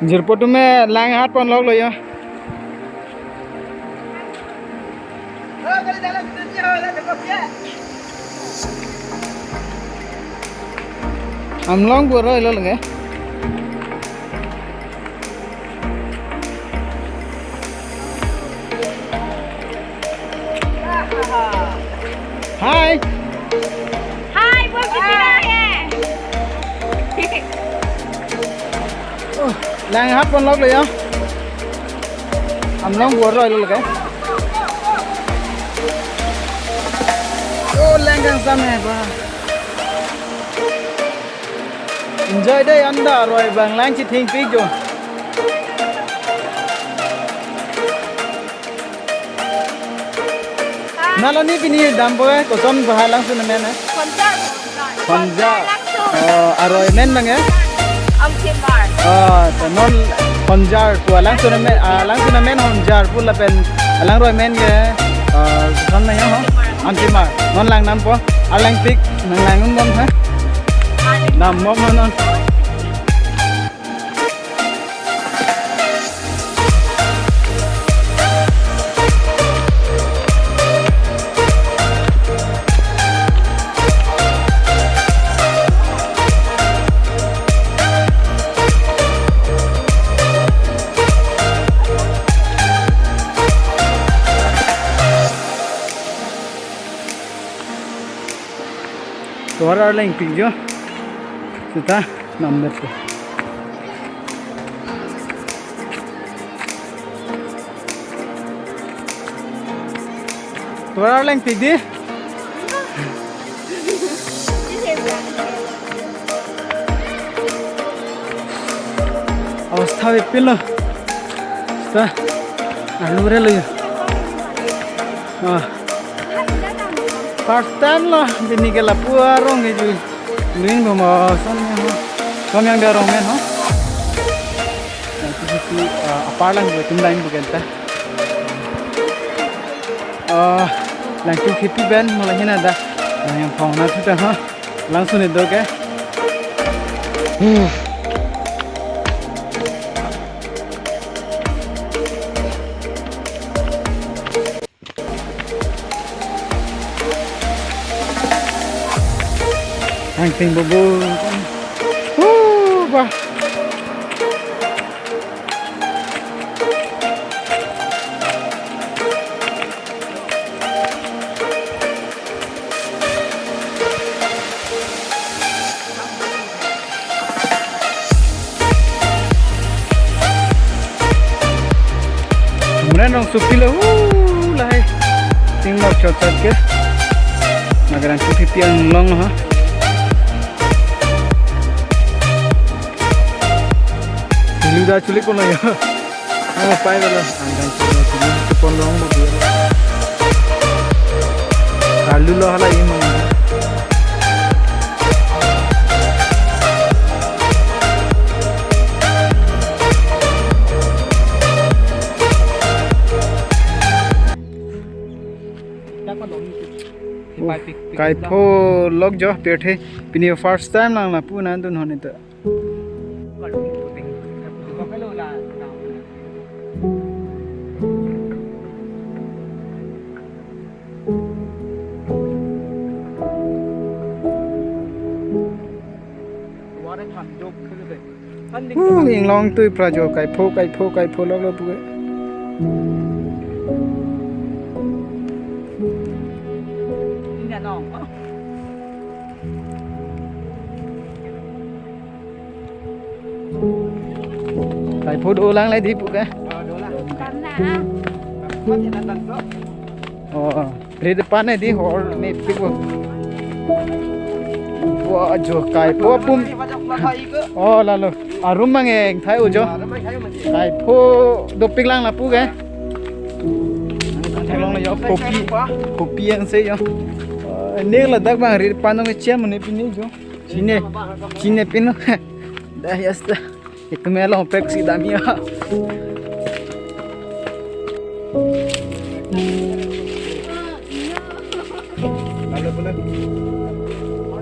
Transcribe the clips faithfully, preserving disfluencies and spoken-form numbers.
Jirpo atum me lang hat ponloklo ya. Amlong pu aroi lo lake. Hi. Hi, बोल किसी का है? Oh, lang hat ponloklo ya. Amlong pu aroi lo lake. Oh, lang kangsam he ba. Enjoy dei anta aroi abang, lang chithengpik jo. Nalo ne pini dampo eh, koson bahai langsun amen eh? Honjar. Honjar. Honjar langsun. Oh, aroi amen abang eh? Amthimar. Oh, to non Honjar pu alangsun amen, ah, langsun amen Honjar pu lapen alangroi amen ke, ah, koson na ya ho? Amthimar. Non lang nangpo, alangpik, nang lang un bom ha? Dambom ha non. Tovar arleng pik jo. Seta number ko. Tovar arleng pik dei. Awastha bepik lo. Seta. Alu re lo. Ah. First time lo, pini ke lapu arong keju. Ling bom ason ya ho. Kom yang darong amen ho. Langthu Khipi, ah, apar lang pu atum lain pu kenta. Ah, Langthu Khipi pen mula hina da. Lang yang phong na thuta ho. Langsun do ke. Hmm. Hang ting bobo. Uh, bah. Mren rong supi lo, uh, lahai. Ting lok chot chot ke. Nagaran supi piang long ha. Luda chulik kono ya. Oh, pai belo. Angkang chulik chulik chupon long bo biar. Alu lo hala imang. Kaipho lok jo pirthe pini first time lang lapu nangdun honi to. Hmm, inglong tui pra jo kaipho, kaipho, kaipho lok lo pu ke. Kaipho dolang le dei pu ke. Kam na. Oh, rit pan ne dei hor ne pik bo. Wah, jo kaipho apum. Oh, lalo. Arum mang eng thai ujo. Kaipho dopik lang lapu ke. Thelong le jo kopi. Kopi yang se jo. Oh, ne ladak bang rit pan nong chiam ne pini jo. Chine, chine pino. Dah ya sudah. Itu melong pek si dam ya.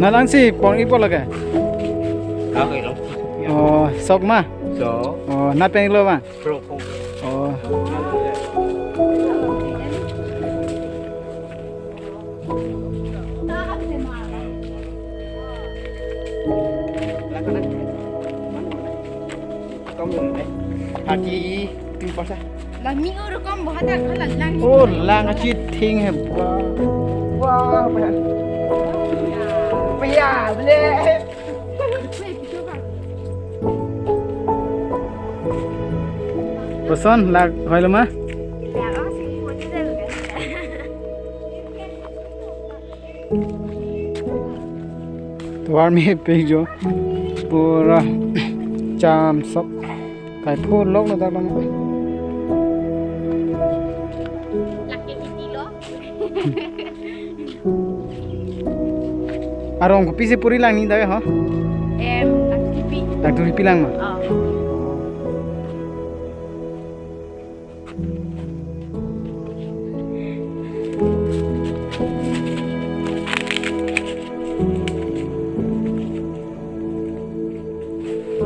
Nalang si pon ipo lake. Oke, lo. Oh, sok ma. Oh, nat pen lo ma? Pro, pro. Oh. Hati, pin pasa. Lami ur kom bahata kala lang. Oh, lang kachithing he. Wah. Wah, apa ya? Apa ya, ble? Koson, lang hoi lo ma? Tovar mepik jo. Pura cham sok. Kaipho lok lo dak lo ma. Lake hiti lo. Arong kopisi puri lang ni dak ho? Em, lake hiti. Dak turi pilang ma? Oh.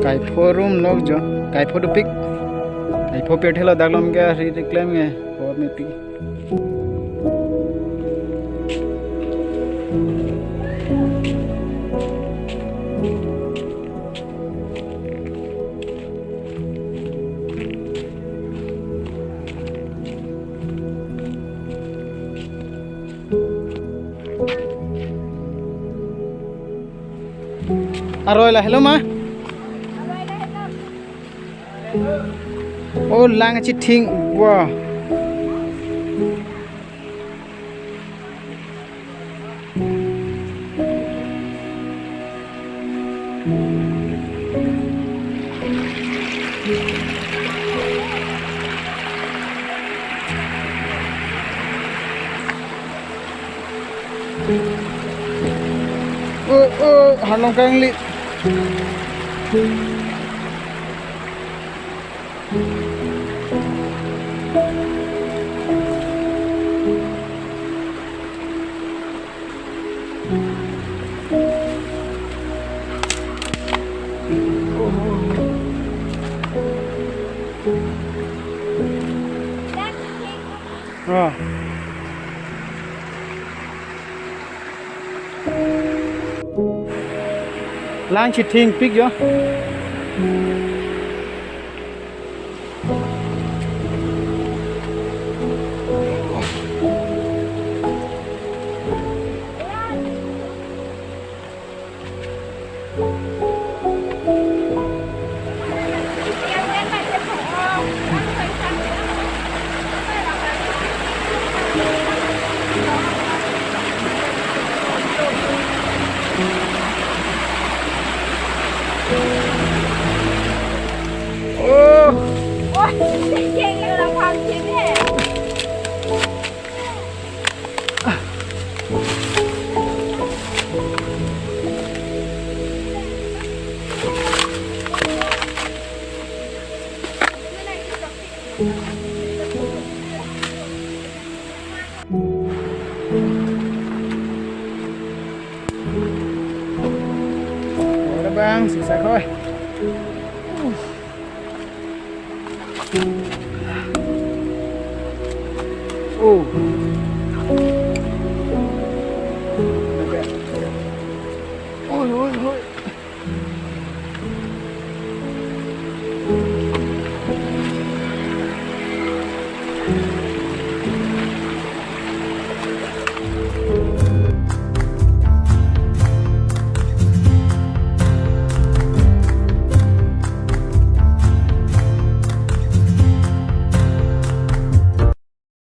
Kaipho rum lok jo, kaipho dopik. Kaipho pirthe lo dak lom ke ri reklem nge, por me pi. Aroi lahelo ma? Oh, lang kachithing. Wah. Oh, oh, halong kangli. Ah. Lang chithing pik jo. Oh. Wah, yang orang pangkit eh. Ora bang, susah koi. Oh. Oi, oi, oi.